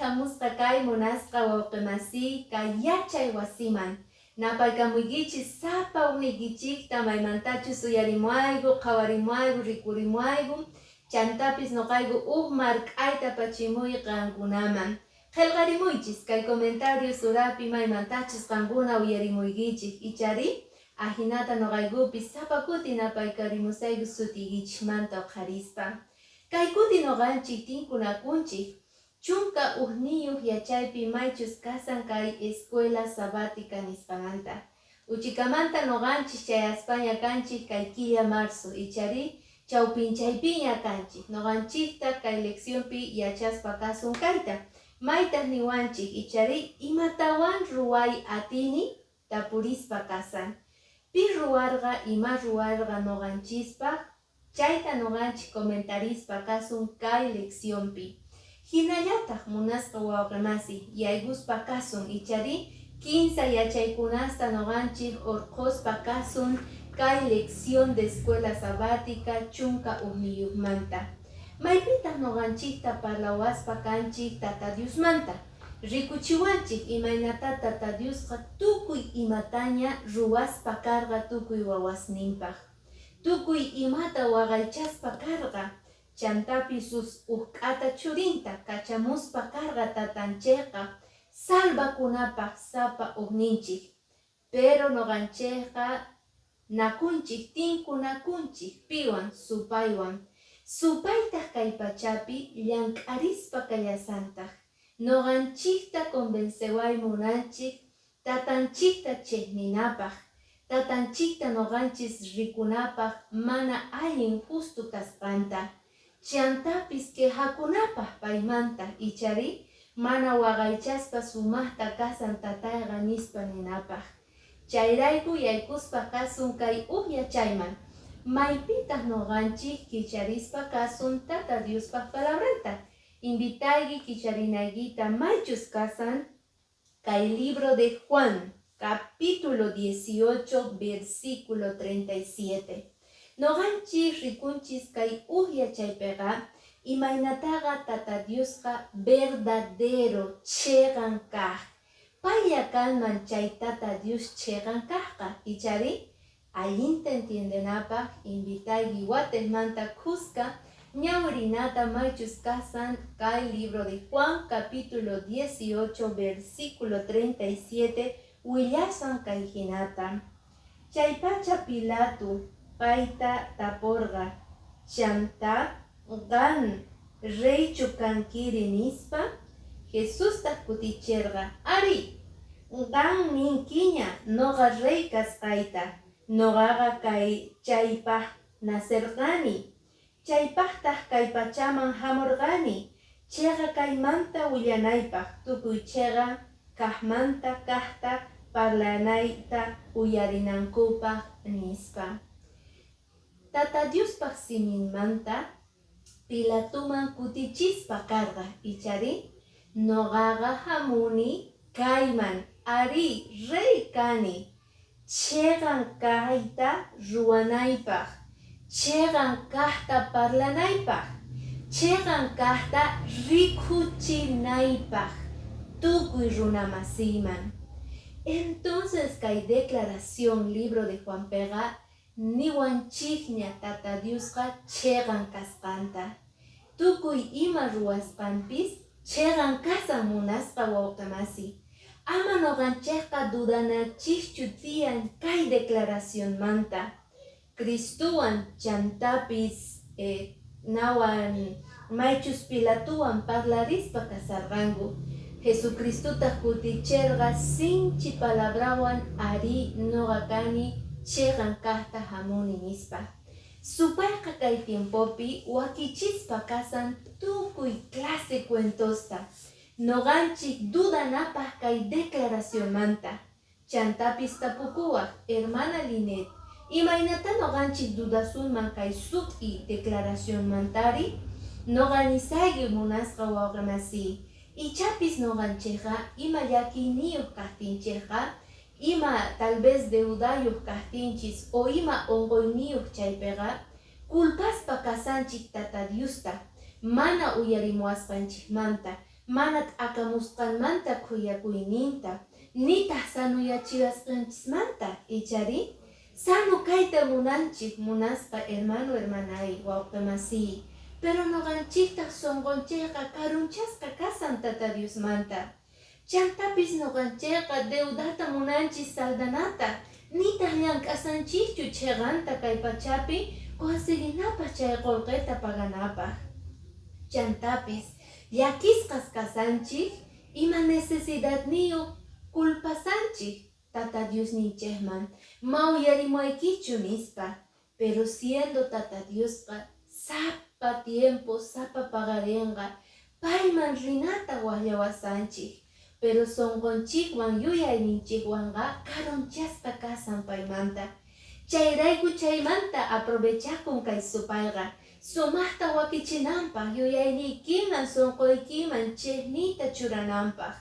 Hamusqa kay munasqa wawqimasiy kay yachay wasiman. Napaykamuykichis sapa uqniykichikta maymantachus uyarimuayku, qhawarimuayku, rikurimuayku, chantapis nuqayku uq mark'ayta apachimuy qankunaman. Qillqarimuychis kay comentarios urapi maymantachus qankuna uyarimuykichik, ichari? Ahinata nuqaykupis sapa kuti napaykarimusayku sutiykichikmanta uqharispa. Kay kuti nuqanchik tinkunakunchik 11 yachaypi maychus kasan kay escuela sabática nisqamanta. Uchikamanta nuqanchik chayaspaña kanchik kay killa marzo, ichari chawpinchaypiña kanchik. Nuqanchikta kay leccionpi yachaspa kasun kayta. Maytaq niwanchik, ichari imatawan ruway atini tapurispa kasan. Pi ruwarqa ima ruwarqa nuqanchispaq, chayta nuqanchik comentarispa kasun kay leccionpi. Hinallataq munasqa wawqimasi yaykuspa kasun, ichari kinsa yachaykunasta nuqanchik urquspa kasun kay lección de escuela sabática 11manta. Maypitaq nuqanchikta parlawaspa kanchik Tata Diosmanta. Rikuchiwanchik imaynata Tata Diosqa tukuy imataña ruwaspa karqa tukuy wawasninpaq. Tukuy imata waqaychaspa karqa, chantapis uqk'ata churinta kachamuspa karqa tatanchikqa salvakunapaq sapa uqninchik. Pero nuqanchikqa nakunchik tinkunakunchik piwan supaywan. Supaytaq kay pachapi llank'arispa kallasantaq. Nuqanchikta convenceway munanchik tatanchikta chiqninapaq, tatanchikta nuqanchis rikunapaq mana allin justo kasqanta. Chantapis quejakunapaq paymanta, ichari mana waqaychaspa sumaqta kasan tatayqa nispa ninapaq. Chayrayku yaykuspa kasun kay uq yachayman. Maypitaq nuqanchik kicharispa kasun Tata Diospaq palabranta. Invitayki kicharinaykita maychus kasan kay libro de Juan, capítulo 18, versículo 37. Nuqanchik rikunchis kay uq yachaypiqa imaynataqa Tata Diosqa verdadero chiqan kaq. Paylla kanman chay Tata Dios chiqan kaqqa, ichari? Allinta entiendenapaq invitayki watiqmanta kuska ñawirinata maychus kasan kay libro de Juan capítulo 18 versículo 37 willasan kay hinata. Chaypacha Pilato payta tapurqa, chanta qan reychu kankiri nispa. Jesustaq kutichirqa, arí, qan ninkiña nuqa rey kasqayta, nuqaqa kay chaypaq nacerqani, chaypaqtaq kay pachaman hamurqani, chiqa kaymanta willanaypaq, tukuy chiqa kaqmanta kaqta parlanayta uyarinankupaq nispa. Tata Diospaq siminmanta Pilatoman kutichispa karqa, ichari? Nuqaqa hamuni kayman, arí, rey kani, chiqan kayta ruwanaypaq, chiqan kaqta parlanaypaq, chiqan kaqta rikuchinaypaq tukuy runamasiyman. Entonces kay declaración libro de Juanpiqa niwanchikña Tata Diosqa chiqan kasqanta. Tukuy ima ruwasqanpis chiqan kasan munasqa wawqimasi. Ama nuqanchikqa dudanachikchu tiyan kay declaracionmanta. Cristuwan chantapis nawan maychus Pilatuwan parlarispa kasarqanku. Jesucristutaq kutichirqa sinchi palabrawan arí nuqa kani chiqan kaqta hamuni nispa. Supayqa kay tiempopi wakichispa kasan tukuy clase cuentosta. Nuqanchik dudanapaq kay declaracionmanta. Chantapis tapukuwaq, hermana Linet, imaynata nuqanchik dudasunman kay sut'i declaracionmantari? Nuqa nisayki munasqa wawqimasiy, ichapis nuqanchikqa ima llakiyniyuq kaqtinchikqa, ima tal vez deudayuq kaqtinchis o ima unquyniyuq chaypiqa, culpaspa kasanchik Tata Diosta, mana uyarimuwasqanchikmanta. Mana t'akamusqanmanta khuyakuyninta, nitaq sanoyachiwasqanchismanta, ichari? Sano kayta munanchik, munasqa hermano, hermanay, wawqimasiy, pero nuqanchiktaq sunqunchikqa karunchasqa kasan Tata Diosmanta. Chantapis nuqanchikqa deudata munanchik saldanata, nitaq llank'asanchikchu chiqanta kay pachapi conseguinapaq chay qullqita paganapaq. Chantapis llakisqas kasanchik, ima necesidadniyuq culpasanchik Tata Diosninchikman, ma uyarimuwaykichu nispa, pero siendo Tata Diosqa sapa tiempo, sapa paqarinqa payman rinata waqllawasanchik, pero sunqunchikwan yuyayninchikwanqa karunchasqa kasan paymanta. Chayrayku chaymanta aprovechakun kay supayqa, sumaqta wakichinanpaq, yuyayniykiman, sunquykiman chiqniyta churananpaq,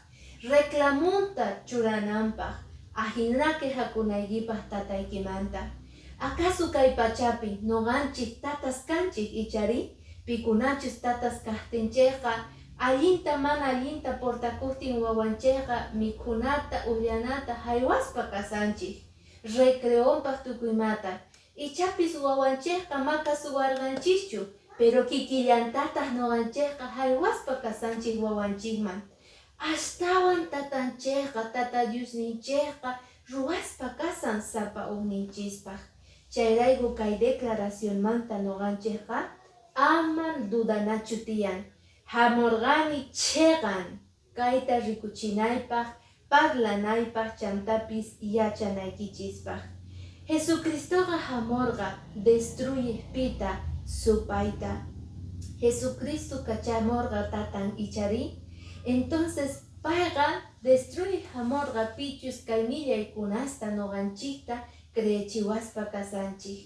reclamunta churananpaq, ajina quejakunaykipaq tataykimanta. Acaso kay pachapi nuqanchik tatas kanchik, ichari? Pikunachus tatas kaqtinchikqa allinta mana allinta portakuqtin wawanchikqa mikhunata, uqllanata haywaspa kasanchik, recreonpaq tukuymata. Ichapis wawanchikqa ma kasuwarqanchikchu, pero kikillantataq nuqanchikqa haywaspa kasanchik wawanchikman. Astawan tatanchikqa, Tata Diosninchikqa ruwaspa kasan sapa uqninchispaq. Chayrayku kay declaracionmanta nuqanchikqa ama dudanachu tiyan. Hamurqani chiqan kayta rikuchinaypaq, parlanaypaq, chantapis yachanaykichispaq. Jesucristoqa hamurqa destruye pita supayta. Jesucristo kachamurqa tatan, ichari? Entonces payqa destruye hamurqa pichus kay millaykunasta nuqanchikta creechiwaspa kasanchik.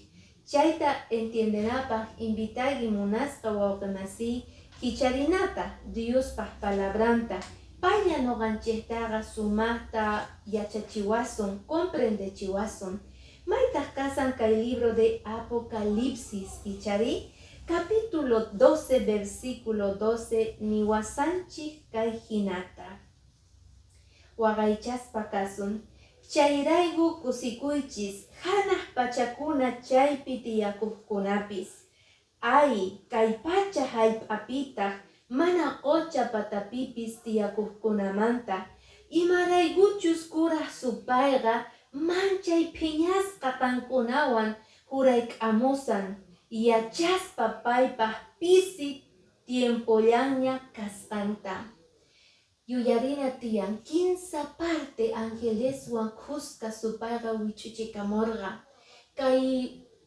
Chayta entiendenapaq invitayki, munasqa wawqimasiy, kicharinata Diospaq palabranta. Paylla nuqanchiktaqa sumaqta yachachiwasun, comprendechiwasun. Maytaq kasan kay libro de Apocalipsis, ichari? Capítulo 12, versículo 12, niwasanchik kay hinata. Waqaychaspa kasun. Chayrayku kusikuychis, hanaq pachakuna, chaypi tiyakuqkunapis. Ay, kay pacha hallp'apitaq mana qucha patapipis tiyakuqkunamanta, imaraykuchus kuraq supayqa manchay phiñasqa qankunawan hurayk'amusan, yachaspa paypaq pisi tiempollanña kasqanta. Yuyarina tiyan, kinsa parte angeleswan khuska supayqa wich'uchikamurqa kay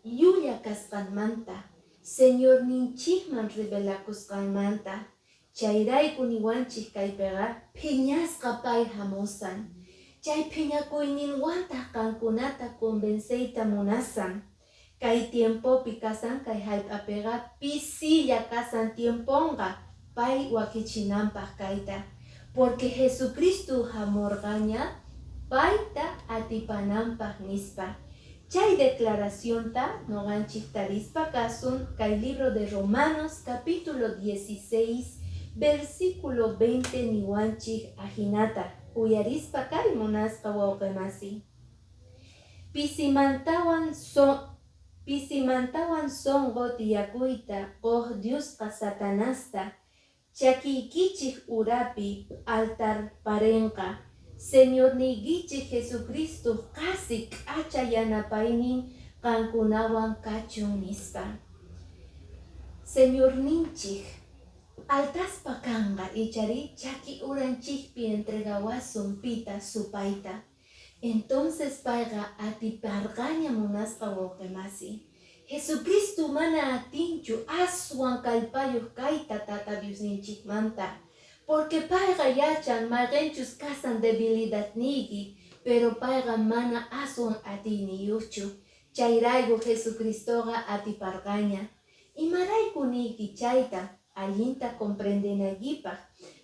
llulla kasqanmanta, Señorninchikman rebelakusqanmanta. Chayrayku niwanchik kaypiqa phiñasqa pay hamusan. Chay phiñakuyninwantaq qankunata convenceyta munasan. Kay tiempopi kasan kay hallp'apiqa pisilla kasan tiemponqa pay wakichinanpaq kayta. Porque Jesucristo hamurqaña payta atipananpaq nispa. Chay declaracionta nuqanchik tarispa kasun kay libro de Romanos capítulo 16 versículo 20, niwanchik ajinata. Uyarispa kay, munasqa wawqimasi. Pisimantawan sunqu tiyakuyta quq Diosqa Satanasta chakiykichik urapi p'altarparinqa. Señorniykichik Jesucristo qasi k'acha yanapaynin qankunawan kachun, nispa. Señorninchik p'altaspa kanqa, ichari? Chaki uranchikpi entregawasun pita, supayta. Entonces payqa atiparqaña, munasqa wawqimasi. Jesucristo mana atinchu aswan kallpayuq kayta Tata Diosninchikmanta, porque payqa yachan mayqinchus kasan debilidadniyki, pero payqa mana aswan atiyniyuqchu. Chayrayku Jesucristoqa atiparqaña. Imarayku niyki chayta? Allinta comprendenaykipaq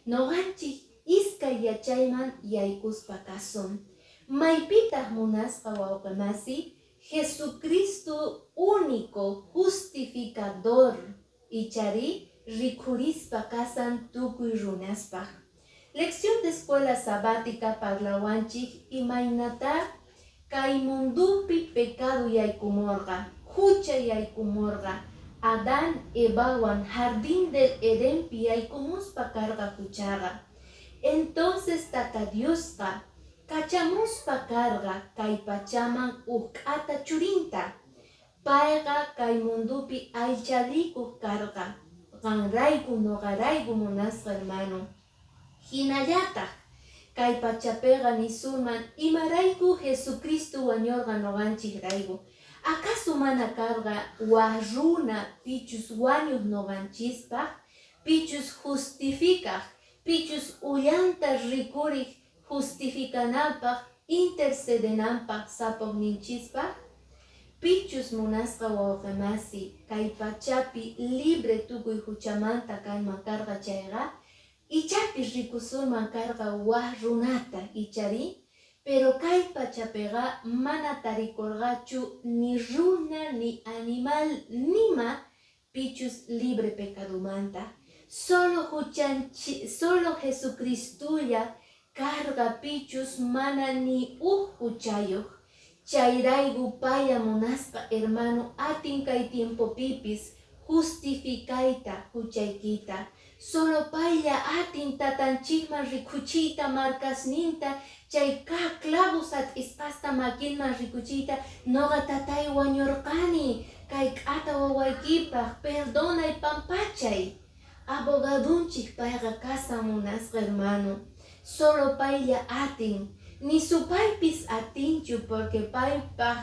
nuqanchik iskay yachayman yaykuspa kasun. Maypitaq, munasqa wawqimasi, Jesucristo único justificador, ichari, rikhurispa kasan tukuy runaspaq? Lección de escuela sabática parlawanchik imaynata kay mundupi pecado yaykumurqa, hucha yaykumurqa, Adán Evawan jardín del Edenpi yaykumuspa karqa huchaqa. Entonces Tata Diosqa kachamuspa karqa kay pachaman huk k'ata churinta. Payqa kay mundupi aychalikuq karqa, qanrayku noqarayku, munasqa hermano. Hinallataq kay pachapiqa nisunman, imarayku Jesucristo wañurqa noqanchikrayku? ¿Acaso mana karqa wak runa pichus wañuq noqanchispaq, pichus justificaq, pichus ullanta rikuriq justificananpaq, intercedenanpaq sapoqninchispaq? Pichus, munasqa wawqimasi, kay pachapi libre tukuy huchamanta kanman karqa chayqa, ichapis rikusunman karqa wak runata, ichari? Pero kay pachapiqa mana tarikurqachu ni runa, ni animal, nima pichus libre pecadumanta. Solo Jesucristolla karqa pichus mana ni huk huchayuq. Chayrayku paya, munasqa hermano, atin kay tiempopipis justificayta huchaykita. Solo paylla atin tatanchikman rikuchiyta markasninta, chay ka clavos at'isqasta makinman rikuchiyta: "Noqa, tatay, wañurqani kay k'ata wawaykipaq, perdonay, pampachay". Abogadunchik payqa kasan, munasqa hermano. Solo paylla atin, ni supaypis atinchu, porque paypaq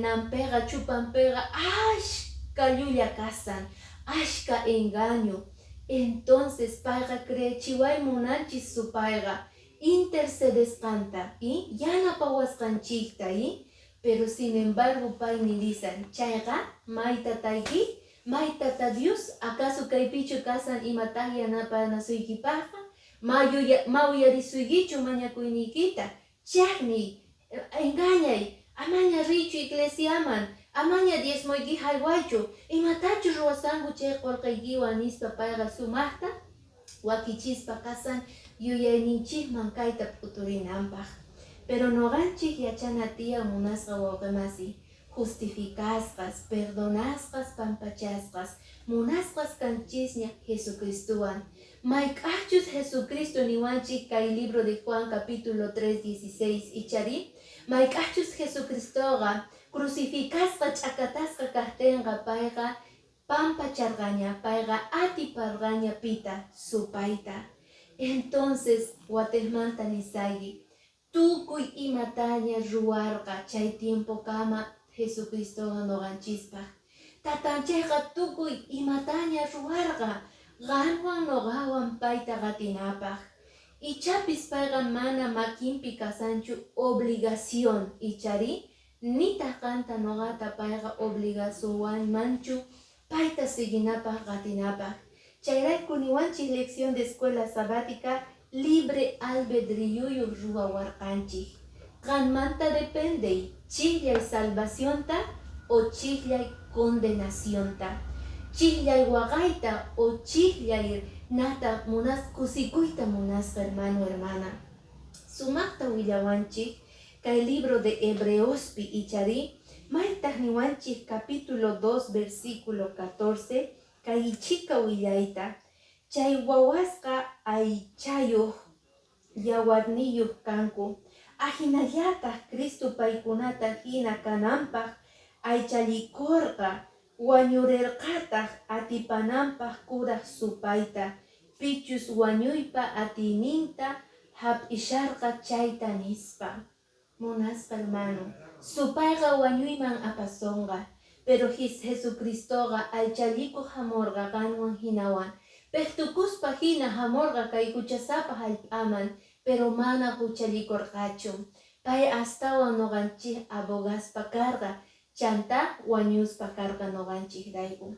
nampiqa, chupanpiqa ashka llulla kasan, ashka engaño. Entonces payqa creechiway munanchis supayqa intercedesqanta y yanapawasqanchikta y pero sin embargo pay nirisan chayqa, maytatayki, maytata Dios, acaso kaypichu kasan imataq yanapanasuykipaqqa? Ma uyarisuykichu mañakuyniykita? Chaqniy, engañay, amaña riychu iglesiaman, amaña diezmoyki haywaychu, imatachu ruwasanku chay qolqeykiwan nispa payqa sumaqta wakichispa kasan yuyayninchikman kayta p'uturinanpaq. Pero noqanchik yachana tiyan, munasqa wawqimasi, justificasqas, perdonasqas, pampachasqas, munasqas kanchisña Jesucristowan. Mayk'aqchus Jesucristo niwanchik kay libro de Juan capítulo 3, 16, ichari? Mayk'aqchus Jesucristoqa crucificasqa ch'akatasqa kaqtinqa, payqa pampacharqaña, payqa atiparqaña pita? Supayta. Entonces, watejmanta nisayki, tukuy imataña ruwarqa chay tiempokama Jesucristoqa noqanchispaq. Tatanchikqa tukuy imataña ruwarqa qanwan noqawan payta qatinapaq. Ichapis payqa mana makinpi kasanchu obligación, ichari? Nitaq qanta noqata payqa obligasuwanmanchu payta siguinapaq, qatinapaq. Chayrayku niwanchik lección de escuela sabática: libre albedríoyuq ruwawarqanchik. Qanmanta depende chikllay salvacionta o chikllay condenacionta, chikllay waqayta o chikllay nata munas kusikuyta, munasqa hermano, hermana. Sumaqta willawanchik kay libro de Hebreospi, ichari? Maytaq niwanchik capítulo 2 versículo 14 kay chika willayta: chay wawasqa aychayuq yawarniyuq kanku, ahinallataq Cristo paykunata hina kananpaq aychallikurqa, wañurirqataq atipananpaq kuraq supayta, pichus wañuypa atiyninta hap'isharqa chayta, nispa. Munasqa hermano, supayqa wañuyman apasonqa, pero Jesucristoqa aychallikuq hamurqa qanwan hinawan, peqtukuspa hina hamurqa kay huchasapa hallp'aman, pero mana huchallikurqachu. Pay astawan noqanchik abogaspa karqa, chanta wañuspa karqa noqanchikrayku.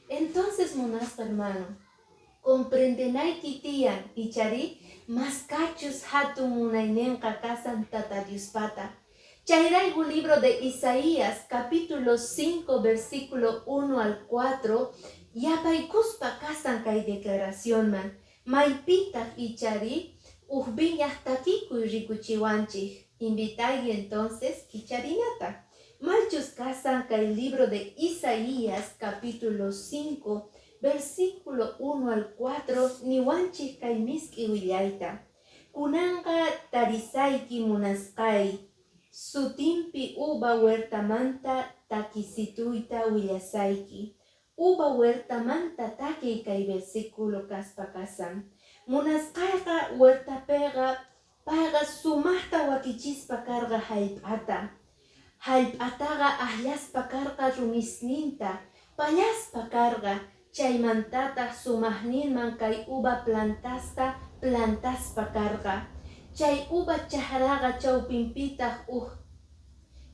Entonces, munasqa hermano, comprendenayki tiyan, ichari? Maskachus hatun munayninqa kasan Tata Diospata. Chayrayku libro de Isaías capítulo 5 versículo 1 al 4 yapaykuspa kasan kay declaracionman. Maypitaq ichari uj viñaj takikuy rikuchiwanchik? Invitay entonces kicharinata. Maychus kasan kay libro de Isaías capítulo 5 versículo 1 al 4 niwanchik kay misk'i willayta. Kunanqa tarisayki munasqay, sutinpi uva huertamanta takisituyta willasayki. Uva huertamanta takiy kay versículo kaspa kasan. Munasqayqa huertapiqa payqa sumaqta wakichispa karqa hallp'ata. Hallp'ataqa akllaspa karqa rumisninta, pallaspa karqa, chaymantataq sumaqninman kay uva plantasta plantaspa karqa. Chay uva chakraqa chawpinpitaq uj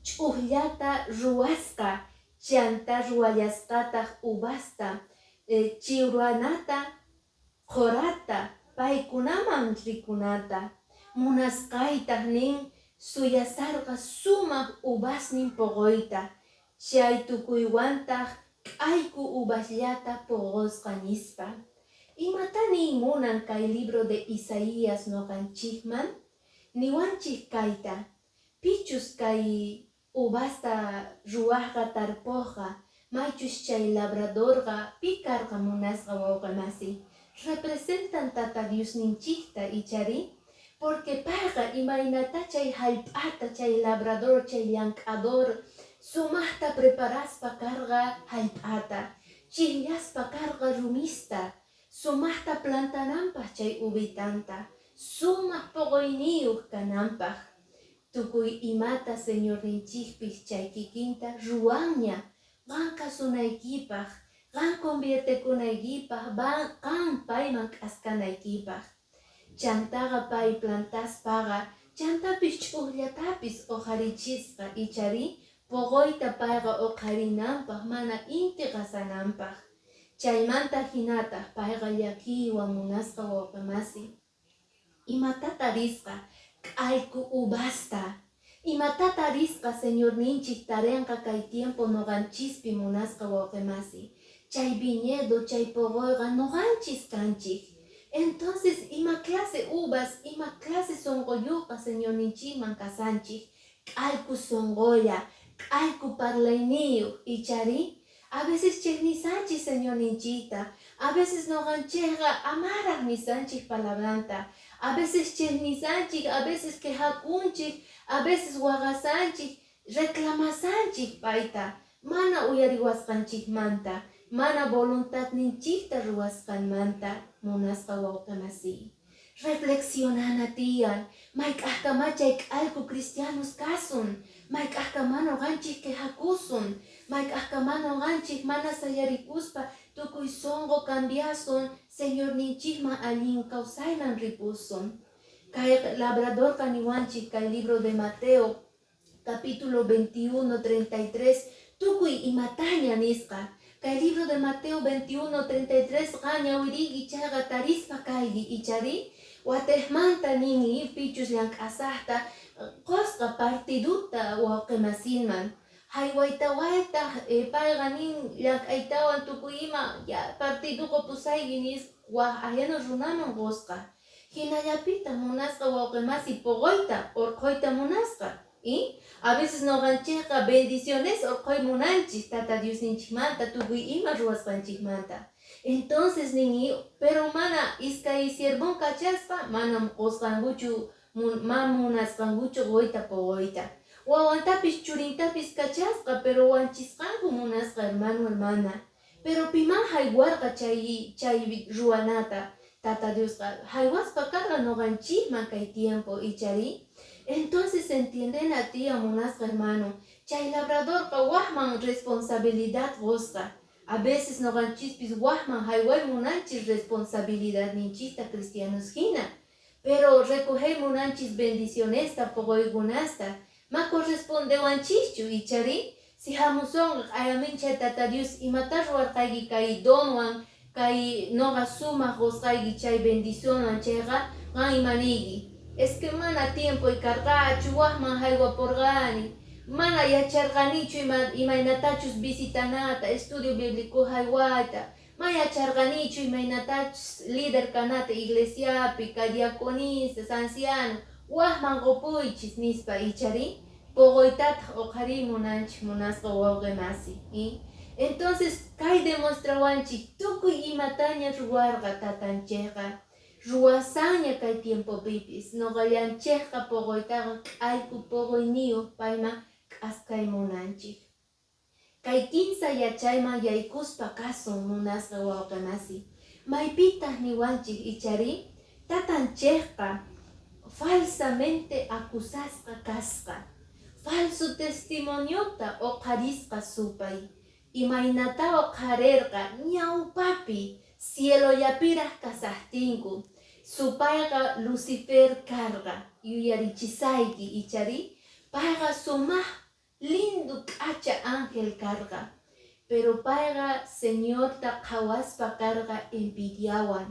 ch'ujllata ruwasqa, chantá ruwallasqataq uvasta, chiwranata, qhorata, paykunaman rikunata. Munasqaytaq nin suyasarqa sumaq uvasnin poqoyta, chay tukuywantaq k'allku uvasllata poqosqa nispa. Imata niy munan kay libro de Isaías noqanchikman? Niwanchik kayta, pichus kay uvasta ruwaqqa tarpuqqa, maychus chay labradorqa pi karqa munasqa wawqimasi? Representan Tata Diosninchikta ichari? Porque payqa imaynata chay hallp'ata chay labrador, chay llank'ador sumaqta preparaspa karqa hallp'ata, chiqllaspa karqa rumista, sumaqta plantananpaq chay uvitanta, sumaq poqoyniyuq kananpaq. Tukuy imata Señorninchikpis chay kikinta ruwanña, qan kasunaykipaq, qan conviertekunaykipaq, qan payman k'askanaykipaq. Chantaqa pay plantaspaqa, chantapis ch'ujllatapis uqharichisqa ichari poqoyta payqa uqharinanpaq mana inti qasananpaq. Chaymanta hinataq payqa llakiywan munasqa wawqimasi. Imata tarisqa k'allku uvasta. Imata tarisqa Señorninchik tarinqa kay tiempo noqanchispi munasqa wawqimasi. Chay viñedo, chay poqoyqa noqanchis kanchik. Entonces, ima clase uvas, ima clase sonqoyuqa Señorninchikman kasanchik. K'allku sonqolla, k'allku parlayniyuq, ichari? A veces chiqnisanchik Señorninchikta, a veces noqanchikqa amaraq nisanchik palabranta, a veces chiqnisanchik, a veces quejakunchik, a veces waqasanchik, reclamasanchik payta, mana uyariwasqanchikmanta, mana voluntadninchikta ruwasqanmanta, munasqa wawqimasiy. Reflexionana tiyan, mayk'aqkama chay k'allku cristianos kasun, mayk'aqkama noqanchik quejakusun, mayk'aqkama noqanchik mana sayarikuspa tukuy sonqo cambiasun, Señorninchikman allin kawsayman ripusun. Kay labradorqa niwanchik kay libro de Mateo, capítulo 21, 33, tukuy imataña nisqa. Kay libro de Mateo 21, 33 qa ñawiriyki chayqa tarispa kayki ichari watejmanta nin pichus llank'asaqta qosqa partiduta wawqimasinman. Haywaytawaytaq payqa nin llank'aytawan tukuy ima ya partiduqa pusayki nispa waj ajeno runaman qosqa. Hinallapitaq munasqa wawqimasi poqoyta urqhuyta munasqa. Y a veces noqanchikqa bendiciones urqhuy munanchik Tata Diosninchikmanta tukuy ima ruwasqanchikmanta. Entonces nin pero mana iskay siervon kachaspa manam qusqankuchu ma munasqankuchu quyta poqoyta. Wawantapis churintapis kachasqa pero wanchisqanku munasqa hermano, hermana. Pero piman haywarqa chay ruwanata Tata Diosqa haywaspa karqa noqanchikman kay tiempo ichari. Entonces entiendena tiyan munasqa hermano, chay labradorqa wajman responsabilidad qusqa. A veces noqanchispis wajman hayway munanchis responsabilidadninchikta cristianos hina. Pero recoger munanchis bendicionesta, poqoykunasta, ma correspondewanchischu ichari. Si hamusonqa q'ayamincha Tata Dios imata ruwarqayki kay donwan, kay noqa sumaq qusqayki chay bendicionwan chayqa qan imaniyki. Es que mana tiempoy karqachu wajman haywapurqani, mana yacharqanichu imaynatachus visitanata, estudio bíblico haywayta, Ma yacharqanichu imaynatachus líder kanata iglesiapi, kay diaconisas, anciano, wajman qupuychis nispa, ichari? Poqoytataq uqhariy munanchik munasqa wawqi masi. Entonces kay demostrawanchik tukuy imataña ruwarqa tatanchikqa, ruwasanña kay tiempopipis, nuqallanchikqa poqoytaqa k'allku poqoyniyuq payman k'askay munanchik. Kay kinsa yachayman yaykuspa kasun munasqa wawqi masi. Maypitaq niwanchik ichari? Tatanchikqa falsamente acusasqa kasqa, falso testimoniota uqharisqa supay. Imaynata uqharirqa ñawpapi cielollapiraq kasaqtinku. Supayqa Lucifer karqa, yuyarichisayki ichari? Payqa sumaq lindo k'acha ángel karqa. Pero payqa Señorta qhawaspa karqa envidiawan.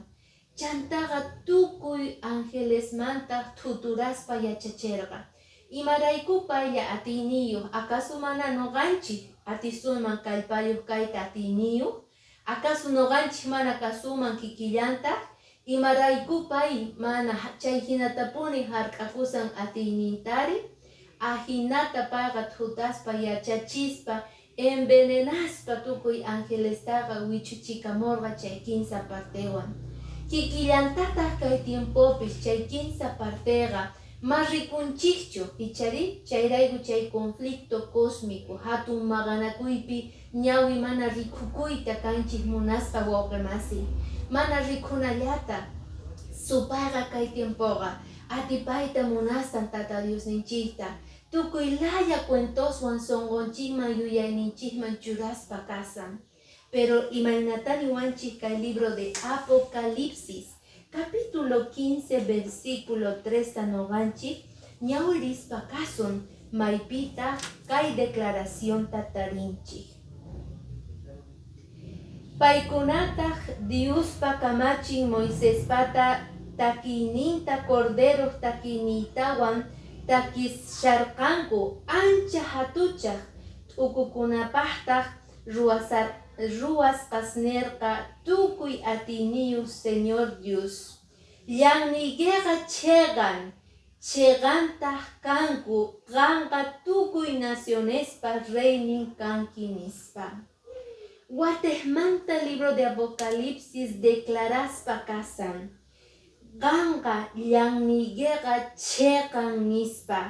Chantaqa tukuy angelesmanta thuturaspa yachachirqa. Imarayku paylla atiyniyuq? Acaso mana nuqanchik atisunman kallpayuq kayta atiyniyuq? Acaso nuqanchik mana kasuman kikillantaq? Imarayku pay mana chay hinatapuni hark'akusan atiynintari? Ahinata payqa thutaspa yachachispa envenenaspa tukuy angelestaqa wichuchikamurqa chay kinsa partewan. Kikillantataq kay tiempopis chay kinsa parteqa ma rikunchikchu, ichari? Chayrayku chay conflicto cósmico hatun maqanakuypi ñawi mana rikukuyta kanchik munasqa wawqi masi. Mana rikunallata supayqa kay tiempoqa atipayta munasan Tata Diosninchikta. Tukuy laya cuentoswan sunqunchikman yuyayninchikman churaspa kasan. Pero imaynata niwanchik kay libro de Apocalipsis, capítulo 15, versículo 3 nuqanchik ñawirispa kasun maypitaq kay declaracionta tarinchik. Paykunataq Diospa kamachin Moisespata takiyninta Corderoq takiyniytawan takisharqanku ancha hatuchaq t'ukukunapaqtaq ruwasqasnirqa tukuy atiyniyuq Señor Dios. Llanniykiqa chiqan, chiqantaq kanku, qanqa tukuy nacionespa reynin kanki nispa. Watejmanta libro de Apocalipsis declaraspa kasan. Qanqa llanniykiqa chiqan nispa.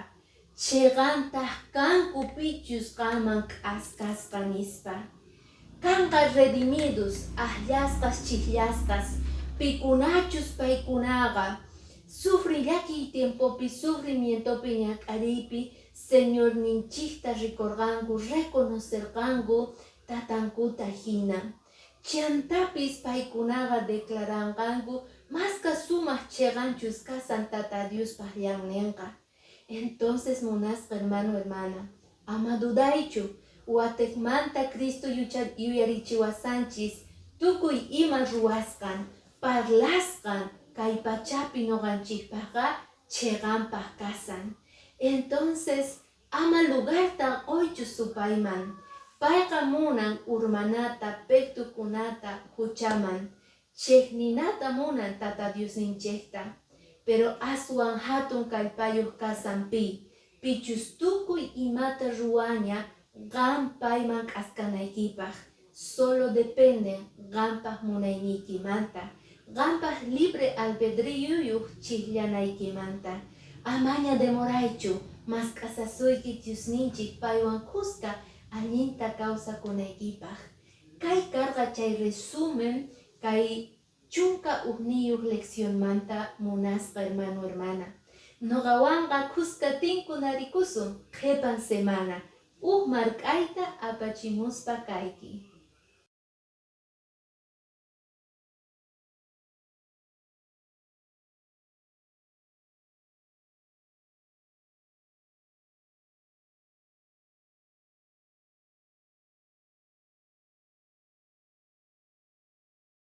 Chiqantaq kanku pichus qanman k'askasqa nispa. Kanqa redimidos, akllasqas chiqllasqas, pikunachus paykunaqa sufri llakiy tiempopi, sufrimientopi ñak'ariypi Señorninchikta rikurqanku, reconocerqanku tatankuta hina. Chantapis paykunaqa declaranqanku maska sumaq chiqanchus kasan Tata Diospaq llanninqa. Entonces munasqa hermano, hermana, ama dudaychu, watejmanta Cristo yuyarichiwasanchis tukuy ima ruwasqan, parlasqan kay pachapi nuqanchikpaqqa chiqanpaq kasan. Entonces ama lugarta quychu supayman. Payqa munan urmanata, pectukunata, huchaman, chiqninata munan Tata Diosninchikta. Pero aswan hatun kallpayuq kasan pi, pichus tukuy imata ruwaña qam payman k'askanaykipaq. Solo depende qampaq munayniykimanta, qampaq libre albedríoyuq chiqllanaykimanta. Amaña demoraychu, mask'asasuyki Diosninchik paywan kuska allinta kawsakunaykipaq. Kay karqa chay resumen kay 11 leccionmanta munasqa hermano, hermana. Nuqawanqa kuska tinkunarikusun qhipan semana. Huk mark'ayta apachimuspa kayki.